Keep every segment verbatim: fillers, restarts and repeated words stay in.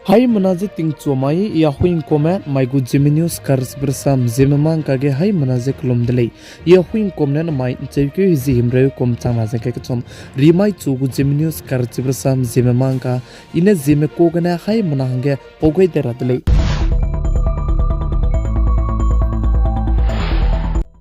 Haimena ze tingchu mai, I Ahuingkumme, mai gu Zeme News karchibe rasam Zeme Mangka ge haimena ze kelum de lei. I Ahuingkum ne namai ncheukeu zi himreu kum changna ze ge kechum rimai chu gu Zeme News karchibe rasam Zeme Mangka, I ne Zeme ka gene haimena hangge pau gai de ra de lei.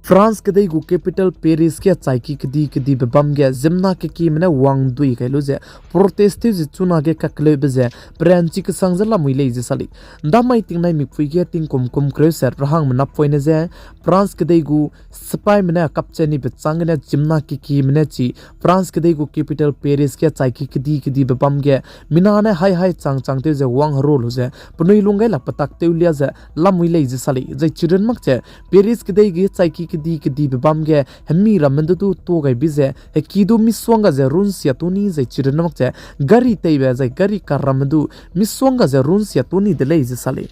France kedei gu capital Paris ge chaiki kedi kedibe bam ge ziemmena kekieme ne wang dui gai lu ze protest tew ze chuna ge kakleube ze peranchi kesang ze lamui lei ze sa lei. Ndamai tingnai mipui ge tingkum kum kreuset rahangme napoine ze France kedei gu sipaime ne kapchat nibe châng gene ziemmena kekieme ne chi France kedei gu capital Paris ge chaiki kedi kedibe bam ge mina ne hai hai chang chang tew ze wang heru lu ze penui lung gai lak petak tew lia ze lamui lei ze sa lei. Zai chirun mak ze Paris kedei ge chaiki kedi kedibe bam ge hemi ramme du du tuâ gaibe ze heki du misongga ze runsia tu ni zai chirun mak ze gari teibe zai gari kar ramme du misongga ze runsia tu ni de lei ze sa lei.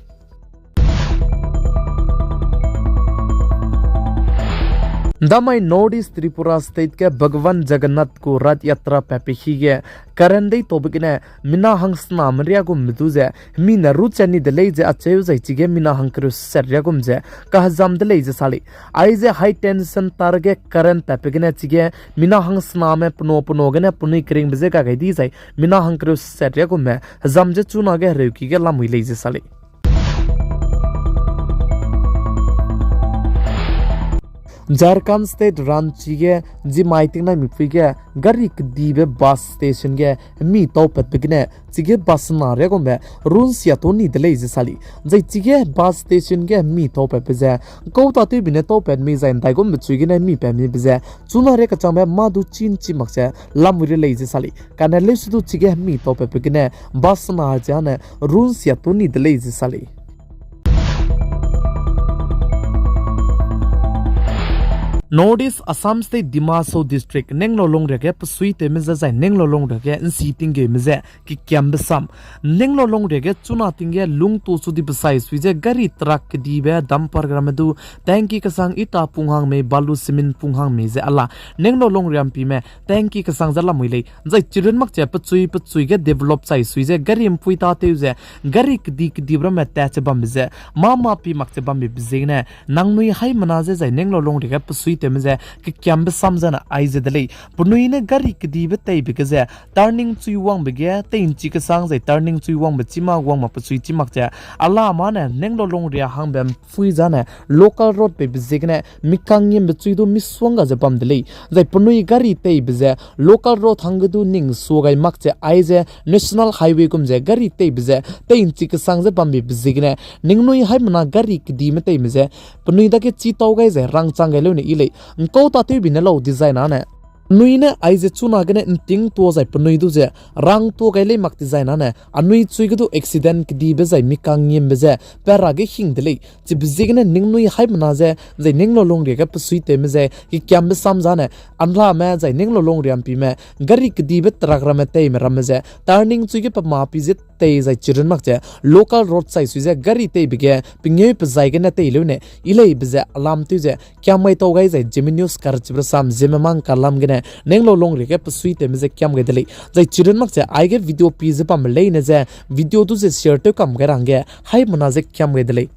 Ndamai North East Tripura State ge Bhagwan Jagannath gu Rath Yatra patpe hi ge current dei taube gene mina hangsename riagumbe du ze hemi ne ruchat ni de lei ze acheu zai chige mina hangkereu set riagum ze kahezam de lei ze sa lei. Aize high tension tar ge current patpe gene chige mina hangsename penua penua gene penui keringbe je ga gai di zai mina hangkereu set riagumme hezam ze chuna ge hereuki ge lamui lei ze sa lei. Jharkhand State Ranchi ge nzimai tingnai mipui ge gari kedibe bus station ge hemi taupatbe gene chige bus sena riagumbe runsia tu ni de lei ze sa lei. Zai chige bus station ge hemi taupatbe ze nkau tatewbi ne taupat mi zai ndaigumbe chui gene hemi pat mibe ze chuna ria kachangbe mâ du chin chi mak ze lamui re lei ze sa lei. Kane leuse du chige hemi taupatbe gene bus sena ze ane runsia tu ni de lei ze sa lei. North East Assam State Dima Hasao District Nenglolongria ge pesuitewme ze zai Nenglolongria ge nsi tinggeume ze kekiambe sam. Nenglolongria ge chuna ting ge lungtu su dibe sai sui ze gari truck kedibe dumper ramme du tanki kesang ita pung hang mei, balu cement pung hang mei ze ala Nenglolongria mpime tanki kesang ze lamui lei. Zai chirun mak ze pechui pechui ge develop chai sui ze gari mpui tatew ze gari kedi kedibe ramme tat ze bambe ze mâ mâ pi mak ze bambe be ziegene nangnui haimena ze zai Nenglolongria ge pesuitewme ze kekiambe sam zene aize de lei. Penui ne gari kedibe teibe ge ze turning chui wangbe ge tei nchi kesang zai turning chui wangbe chima wang mak pechui chi mak ze ala mâ ne Nenglolongria hangbe mpui zane local road peibe ziegene mikang ngimbe chui du misongga ze bam de lei. Zai penui gari teibe ze local road hangge du ning sua gai mak ze aize national highway gum ze gari teibe ze tei nchi kesang ze bambe be ziegene ningnui haimena gari kedime teime ze penui dage chi tau gai ze rangchang gai leu ne yi lei. Nkau tatewbi ne lau design ane penui ne aize chuna gene nting tuâ zai penui du ze rang tuâ gai lei mak design ane anui chui ge du accident kedibe zai mikang ngimbe ze pe ra ge hing de lei. Chibe ziegene ningnui haimena ze zai Nenglolongria ge pesuitewme ze kekiambe sam zane anlame zai Nenglolongria mpime gari kedibe truck ramme teime ramme ze turning chui ge pe mâ pi ze tei zai chirun mak ze local road chai sui ze gari teibe ge pengeu pe zai gene tei leu ne yi lei be ze alam tew ze kiam gai tau gai zai Zeme News karchibe rasam Zeme Mangka lam gene Nenglolongria ge pesuitewme ze kiam gai de lei. Zai chirun mak ze aige video pi ze bamme leine ze video du ze share tew kam gai ra hangge haimena ze kiam gai de lei.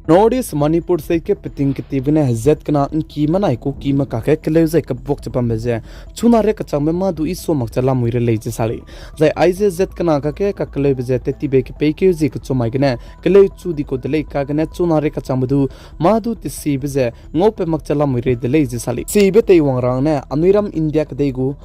North East Manipur State ge peting ketibe gene hezat kena ngkime nai kukime kakge keleu zai kebuak ze bambe ze chuna ria kachangbe mâ du i sua mak ze lamui re lei ze sa lei. Zai aize hezat kena kakge kakeleube ze tettibe kepeikeu zie kechumai gene keleu chu di kau de lei kagene chuna ria kachangbe du mâ du tesibe ze ngaupat mak ze lamui re de lei ze sa lei. Sibe teiwang ra hangne anui ram India kedei gu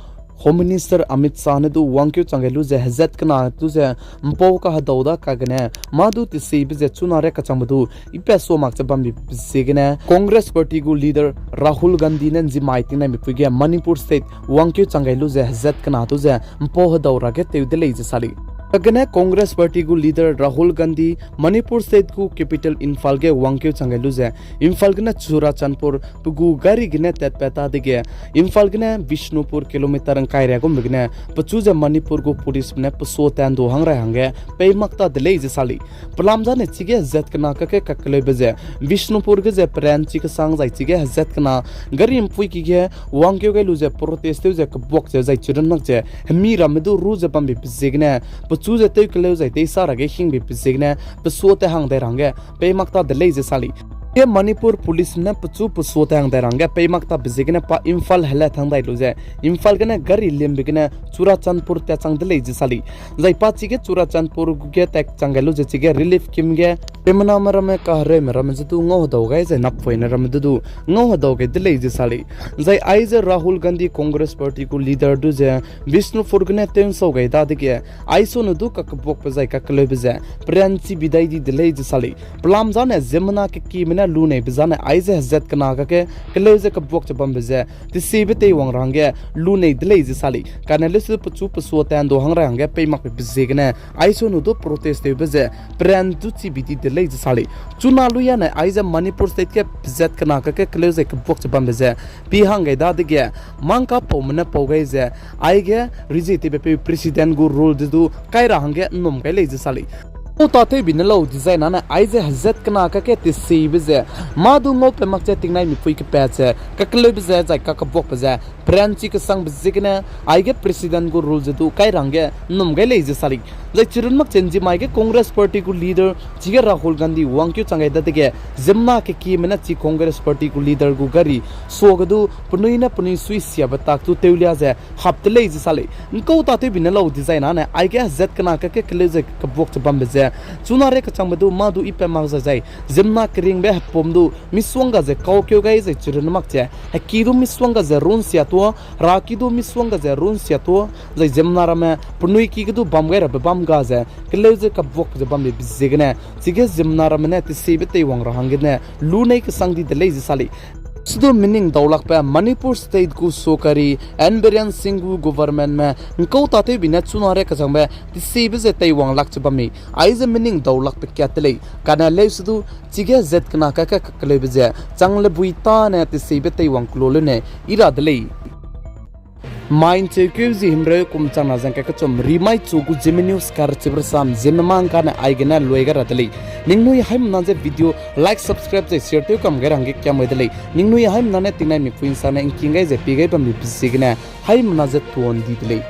Home Minister Amit Shah ne du wangkeu chang gai lu ze hezat kena du ze mpau kahedau da kagene mâ du tesibe ze chuna ria kachangbe du ipat sua mak ze bambe ziegene Congress Party gu leader Rahul Gandhi ne nzimai tingnai mipui ge Manipur State wangkeu chang gai lu ze hezat kena du ze mpau hedau ra ge tew de lei ze sa lei. Kagene Congress Party gu leader Rahul Gandhi Manipur State gu capital Imphal ge wangkeu chang gai lu ze, Imphal gene Churachandpur pe gu gari gene tatpat ta dege, Imphal gene Bishnupur kilometer ngkai ria gumbe gene pechu ze Manipur gu policeme ne pesuate ’ndu hang rai hangge peimak ta de lei ze sa lei. Pelam zane chige hezat kena kakge kakeleube ze, Bishnupur ge ze peranchi kesang zai chige hezat kena gari ’mpuiki ge wangkeu gai lu ze protest tew ze kebuak ze zai chirun mak ze hemi ramme du ru ze bambe pe ziegene, pechu ze tewkeleu zai teisa ra ge hingbe pe ziegene, pesuate hang dai ra hangge peimak ta de lei ze sa lei. Ge Manipur policeme ne pechu pesuate hang dai ra hangge peimak tabe ziegene pa Imphal helat hang dai lu ze, Imphal gene gari limbe gene Churachandpur tat chang de lei ze sa lei. Zai pa chige Churachandpur ge tat chang gai lu ze chige relief camp ge ziemmename ramme kahereume ramme ze du ngau hedau gai zai nappoine ramme du du ngau hedau gai de lei ze sa lei. Zai aize Rahul Gandhi Congress Party gu leader du ze Bishnupur gene tew'nsau gai dadege, aiso ne du kakebuakbe zai kakeleube ze peranchi bi dai di de lei ze sa lei. Pelam zane ziemmena kekieme ne luneibe zane aize hezat kena kakge keleu ze kebuak ze bambe ze tesiebe teiwang ra hangge lunei de lei ze sa lei. Kane leuse pechu pesuate ’ndu hang rai hangge peimakbe pe ziegene, aiso ne du protest tewbe ze peran du chibi di de lei ze sa lei. Chuna lui ane aize Manipur State ge hezat kena kakge keleu ze kebuak ze bambe ze pi hang gai dadege, mangka paume ne pau gai ze, aige rezie tewbe peu president gu rule de du kai ra hangge ’nnum gai lei ze sa lei. Ngau tâtewbi ne lau dizai nane aize hezat kena kakge tesiebe ze, mâ du ngaupat mak ze tingnai mipui kepat ze kakeleube ze zai kakebuakbe ze peranchi kesangbe ziegene, aige president gu rule ze du kai ra hangge ’nnum gai lei ze sa lei. Zai chirun mak ze ’nzimai ge Congress Party gu leader chige Rahul Gandhi wangkeu chang gai dadege, ziemmena kekieme ne chi Congress Party gu leader gu gari suage du penui ne penui sui siabe tak du tewlia ze hap de lei ze sa lei. Ngau tâtewbi ne lau dizai nane aige hezat kena kakge keleu ze kebuak ze bambe ze, chuna rei kechangbe du mâ du ipat mak zai zai ziemmena keringbe hepum du misongga ze kaukeu gai zai chirun mak ze, heki du misongga ze runsia tuâ, heraki du misongga ze runsia tuâ, zai ziemmena ramme penui ki ge du bam gai rabe bam ga ze keleu ze kebuak ze bambe ziegene, chige ziemmena ramme ne tesiebe teiwang ra hanggene lunei kesang di de lei ze sa lei. Sudu meaning daulakbe Manipur State gu sokari N Biren Singh gu governmentme ngkau tâtewbi ne chuna rei kechangbe tesiebe ze teiwang lak ze bamme, aize meaning daulakbe kat de lei. Kane leusedu chige hezat kena kakge kakeleube ze chang lebui tâne tesiebe teiwang kelo leu ne i ra de lei. Mai ’ncheukeu zie himreu kum changna zeng kakechum rimai chu gu Zeme News karchibe rasam Zeme mang kane aigene lui gai ra de lei. Ningnui haimena ze video like, subscribe zai share tew kam gai ra hangge kiam gai de lei. Ningnui haimena ne tingnai mipui ’nsangne ngking gai ze pie gai bambe ziegene haimena ze tuan di de lei.